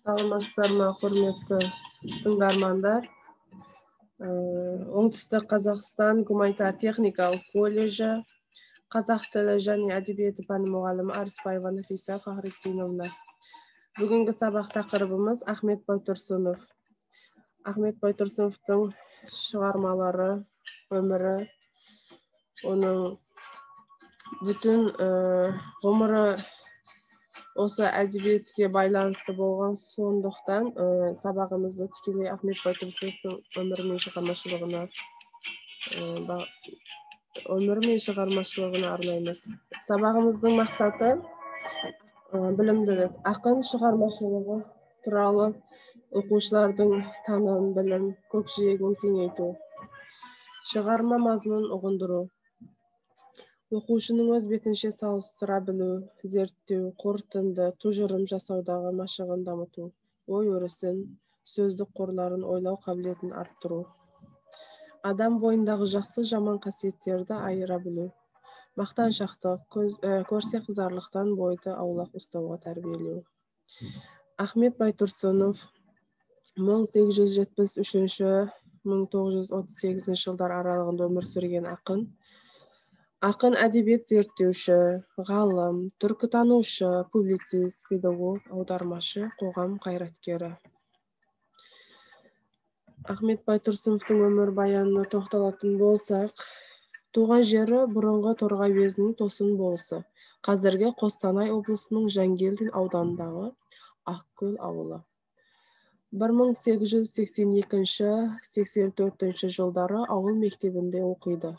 Саламатсыздар ма, құрметті тыңдармандар. Оңтүстік Қазақстан гуманитар техникалық колледжі қазақ тілі және әдебиеті пәні мұғалімі Арыспаева Нафиса Фахретдиновна. Бүгінгі сабақ тақырыбымыз Ахмет Байтұрсынов. Ахмет Байтұрсыновтың шығармалары, өмірі, оның бүтін ғұмыры осы әдебиетке байланысты болған, сондықтан сабағымызды тікелей Ахмет Байтұрсыновтың өмірі мен шығармашылығына арнаймыз. Сабағымыздың мақсаты: білімділік, ақын шығармашылығы туралы оқушылардың таным, білім көкжиегін кеңейту, шығарма мазмұнын ұғындыру, оқушының өз бетінше салыстыра білу, зерттеу, қорытынды, тұжырым жасаудағы машығын дамыту, ой өрісін, сөздік қорларын, ойлау қабілетін арттыру, адам бойындағы жақсы, жаман қасиеттерді айыра білу, мақтаншақтық, көрсеқызарлықтан бойды аулақ ұстауға тәрбиелеу. Ахмет Байтұрсынов 1873-1938 жылдар аралығында өмір сүрген ақын. Ақын, әдебиет зерттеуші, ғалым, түркітанушы, публицист, педагог, аудармашы, қоғам қайраткері. Ахмет Байтұрсыновтың өмірбаянына тоқталатын болсақ, туған жері бұрынғы Торғай уезінің Тосын болысы, қазіргі Қостанай облысының Жангелдин ауданындағы Ақкөл ауылы. 1882-84 жылдары ауыл мектебінде оқиды.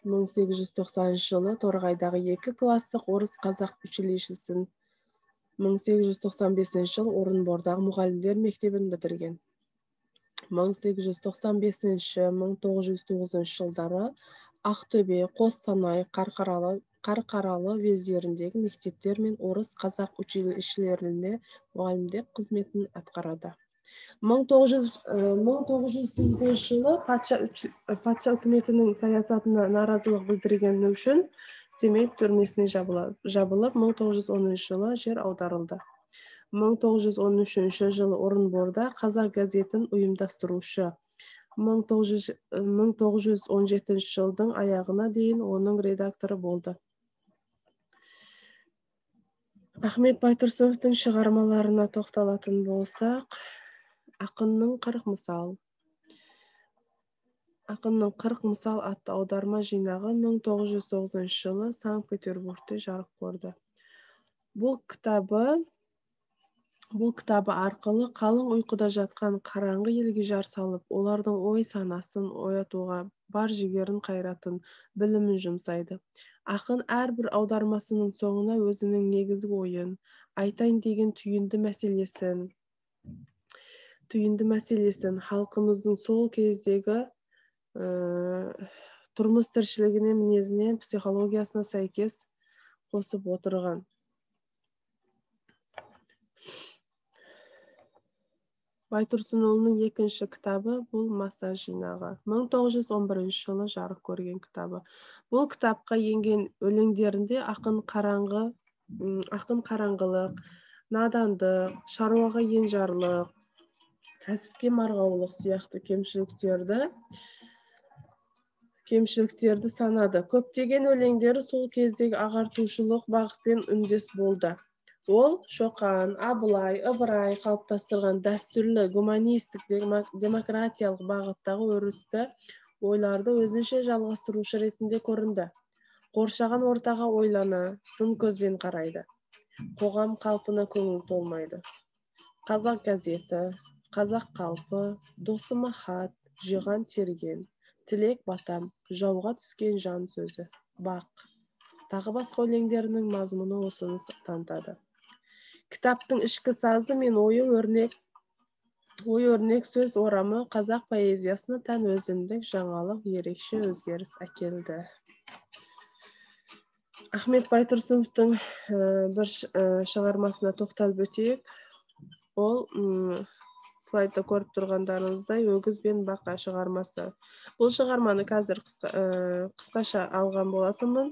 1890 жылы Торғайдағы екі класстық орыс-қазақ училищесін, 1895 жылы Орынбордағы мұғалімдер мектебін бітірген. 1895-1909 жылдары Ақтөбе, Қостанай, Қарқаралы уездеріндегі мектептер мен орыс-қазақ училищелерінде мұғалімдік қызметін атқарады. 1909 жылы патша үкіметінің саясатына наразылық білдіргені үшін Семей түрмесіне жабылып, 1910 жылы жер аударылды. 1913 жылы Орынборда «Қазақ» газетін ұйымдастырушы, 1917 жылдың аяғына дейін оның редакторы болды. Ахмет Байтұрсыновтың шығармаларына тоқталатын болсақ, Ақынның «40 мысал» атты аударма жинағы 1909 жылы Санкт-Петербургте жарық көрді. Бұл кітабы арқылы қалың ұйқыда жатқан қараңғы елге жар салып, олардың ой санасын оятуға бар жігерін, қайратын, білімін жұмсайды. Ақын әрбір аудармасының соңына өзінің негізгі ойын, айтайын деген түйінді мәселесін, халқымыздың сол кездегі тұрмыс тіршілігіне, мінезіне, психологиясына сәйкес қосып отырған. Байтұрсынұлының екінші кітабы бұл «Маса» жинағы. 1911 жылы жарық көрген кітабы. Бұл кітапқа енген өлеңдерінде ақын қараңғылық, надандық, шаруаға енжарлық, кәсіпке марғаулық сияқты кемшіліктерді санады. Көптеген өлеңдері сол кездегі ағартушылық бағытпен үндес болды. Ол Шоқан, Абылай, Ыбырай қалыптастырған дәстүрлі гуманистік, демократиялық бағыттағы өрісті ойларды өзінше жалғастырушы ретінде көрінді. Қоршаған ортаға ойлана, сын көзбен қарайды, қоғам қалпына көңіл толмайды. «Қазақ газеті», «Қазақ қалпы», «Досыма хат», «Жиған терген», «Тілек батам», «Жауға түскен жан сөзі», «Бақ», тағы басқа өлеңдерінің мазмұны осыны танытады. Кітаптың ішкі сазы мен ой өрнек сөз орамы қазақ поэзиясына тән өзіндік жаңалық, ерекше өзгеріс әкелді. Ахмет Байтұрсыновтың бір шығармасына тоқталып өтейік. Ол слайдта көріп тұрғандарыңыздай «Өгіз бен бақа» шығармасы. Бұл шығарманы қазір қысқаша алған болатынмын.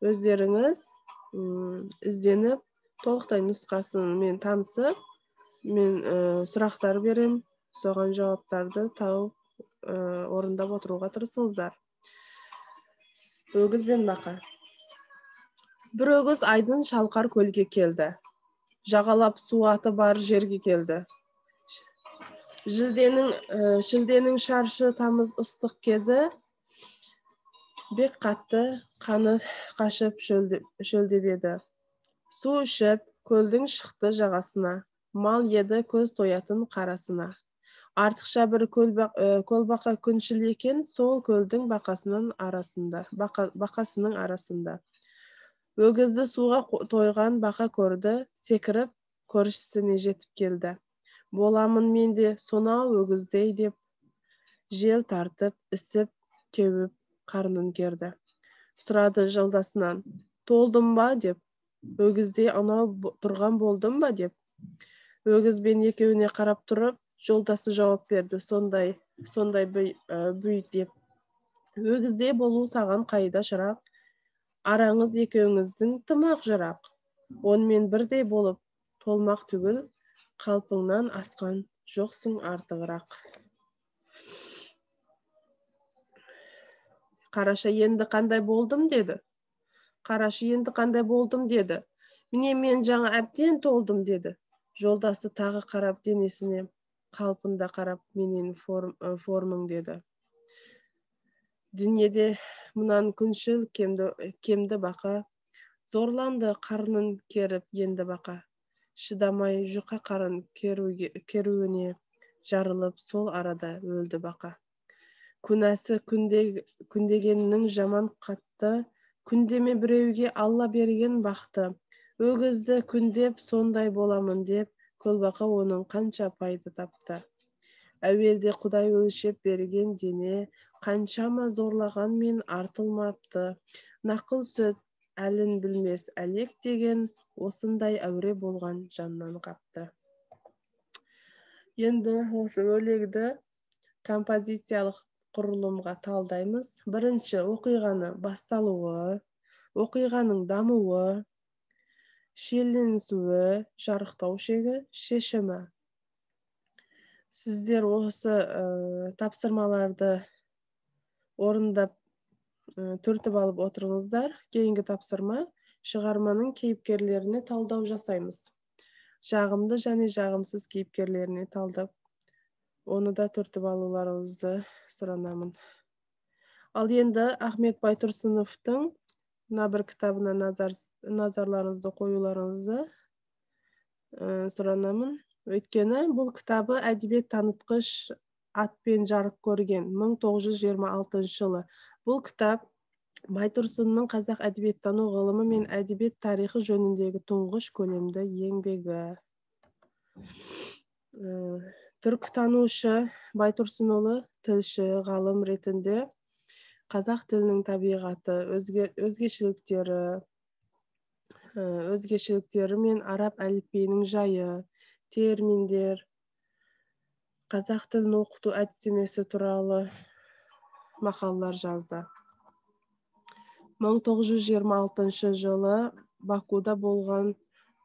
Өздеріңіз ізденіп, толықтай нұсқасымен танысып Мен сұрақтар берем, соған жауаптарды тауып орындап отыруға тырысыңыздар. Өгіз бен бақа. Бір өгіз айдын шалқар көлге келді. Жағалап су аты бар жерге келді. Шілденің шаршы тамыз ыстық кезі, бек қатты қаны қашып шөлдеп еді. Су ішіп көлдің шықты жағасына, мал еді көз тоятын қарасына. Артықша бір көлбақа күншіл екен, сол көлдің бақасының арасында. Өгізді суға тойған бақа көрді, секіріп көршісіне жетіп келді. Боламын мен де сонау өгіздей деп, жел тартып, ісіп, кеуіп, қарнын керді. Сұрады жолдасынан, толдым ба деп, өгіздей анау тұрған болдым ба деп. Өгізбен екеуіне қарап тұрып, жолдасы жауап берді, сондай бүй деп. Өгіздей болу саған қайда шырақ, араңыз екеуіңіздің тымақ жырақ. Онымен бірдей болып толмақ түгіл, қалпыңнан асқан жоқсың артығырақ. Қараша енді қандай болдым деді. Қарашы енді қандай болдым деді. Міне мен жаңа әбден толдым деді. Жолдасы тағы қарап денесіне, қалпында қарап менен формың деді. Дүниеде мұнан күншіл кемді бақа, зорланды қарнын керіп енді бақа. Шыдамай жұқа қарын керуіне жарылып сол арада өлді бақа. Күнәсі күндегеннің жаман қатты, күндеме біреуге Алла берген бақты. Өгізді күндеп сондай боламын деп, көлбақа оның қанша пайда тапты. Әуелде Құдай өлшеп берген дене, қаншама зорлағанмен артылмапты. Нақыл сөз әлін білмес әлек деген, осындай әуре болған жаннан қапты. Енді осы өлеңді композициялық құрылымға талдаймыз. Бірінші, оқиғаны басталуы, оқиғаның дамуы, шиеленісуі, жарықтау шегі, шешімі. Сіздер осы тапсырмаларды орындап түртіп алып отырыңыздар. Кейінгі тапсырма шығарманың кейіпкерлеріне талдау жасаймыз. Жағымды және жағымсыз кейіпкерлеріне талдап, оны да түртіп алуларыңызды сұранамын. Ал енді Ахмет Байтұрсыновтың мына бір кітабына назарларыңызды қоюларыңызды сұранамын. Өйткені бұл кітабы әдебиет танытқыш атпен жарық көрген 1926 жылы. Бұл кітап Байтұрсынның қазақ әдебиеттану ғылымы мен әдебиет тарихы жөніндегі тұңғыш көлемді еңбегі. Түркітанушы Байтұрсынұлы тілші ғалым ретінде қазақ тілінің табиғаты, өзгешеліктері мен араб әліпбиінің жайы, терминдер, қазақ тілін оқыту әдістемесі туралы мақалалар жазды. 1926 жылы Бакуда болған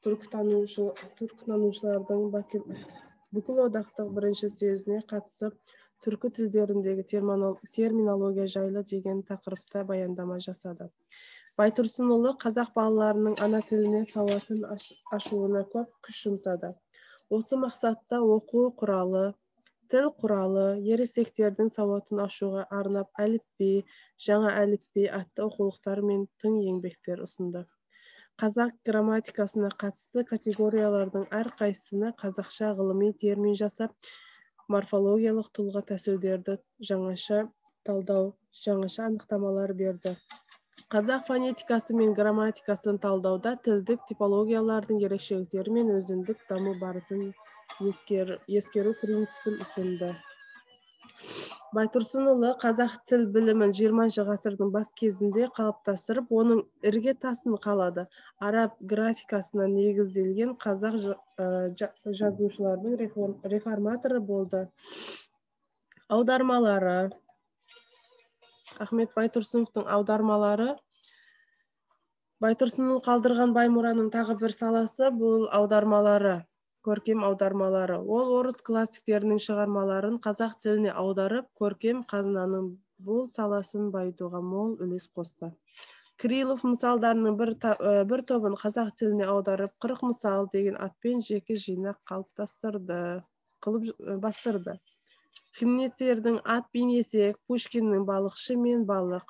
түркітанушылардың бүкіл одақтық бірінші съезіне қатысып, түркі тілдеріндегі терминология жайлы деген тақырыпта баяндама жасады. Байтұрсынұлы қазақ балаларының ана тіліне сауатын ашуына көп күш жұмсады. Осы мақсатта оқу құралы, тіл құралы, ересектердің сауатын ашуға арнап әліпби, жаңа әліпби атты оқулықтар мен тың еңбектер ұсынды. Қазақ грамматикасына қатысты категориялардың әрқайсысына қазақша ғылыми термин жасап, морфологиялық тұлға тәсілдерді жаңаша талдау, жаңаша анықтамалар берді. Қазақ фонетикасы мен грамматикасын талдауда тілдік типологиялардың ерекшеліктері мен өзіндік даму барысын ескеру принципін ұсынды. Байтұрсынұлы қазақ тіл білімін 20 ғасырдың бас кезінде қалыптастырып, оның іргетасын қалады. Араб графикасына негізделген қазақ жазушыларының реформаторы болды. Аудармалары. Ахмет Байтұрсыновтың аудармалары. Байтұрсынұлы қалдырған бай мұраның тағы бір саласы бұл аудармалары. Көркем аудармалары. Ол орыс классиктерінің шығармаларын қазақ тіліне аударып, көркем қазынаның бұл саласын байытуға мол үлес қосты. Крилов мысалдарының бір тобын қазақ тіліне аударып, 40 мысал деген атпен жеке жинақ қалыптастырды, қылып бастырды. Хемницердің «Ат пен есек», Пушкиннің «Балықшы мен балық»,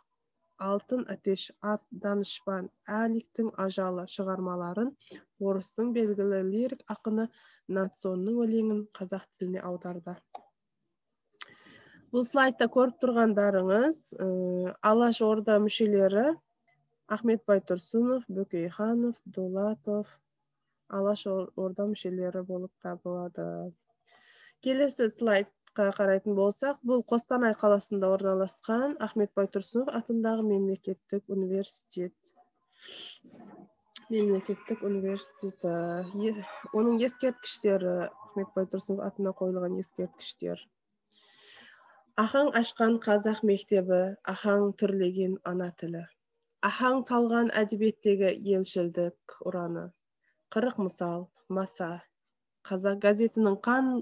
«Алтын әтеш», «Ат данышпан», «Әликтің ажалы» шығармаларын, орыстың белгілі лирик ақыны Надсонның өлеңін қазақ тіліне аударды. Бұл слайдта көріп тұрғандарыңыз Алаш Орда мүшелері: Ахмет Байтұрсынов, Бөкейханов, Дулатов Алаш Орда мүшелері болып табылады. Келесі слайдқа қарайтын болсақ, бұл Қостанай қаласында орналасқан Ахмет Байтұрсынов атындағы мемлекеттік университет. Мемлекеттік университеті. Оның ескерткіштері, Ахмет Байтұрсынов атына қойылған ескерткіштер. Ахаң ашқан қазақ мектебі, Ахаң түрлеген ана тілі. Ахаң салған әдебиеттегі елшілдік ұраны. 40 мысал, Маса, Қазақ газетінің қан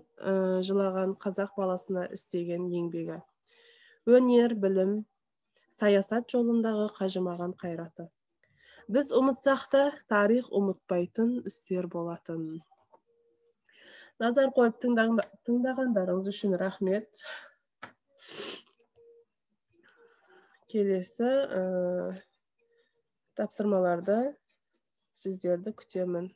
жылаған қазақ баласына істеген еңбегі. Өнер, білім, саясат жолындағы қажымаған қайраты. Біз ұмытсақ та, тарих ұмытпайтын істер болатын. Назар қойып тыңдағандарыңыз үшін рахмет. Келесі тапсырмаларды сіздерді күтемін.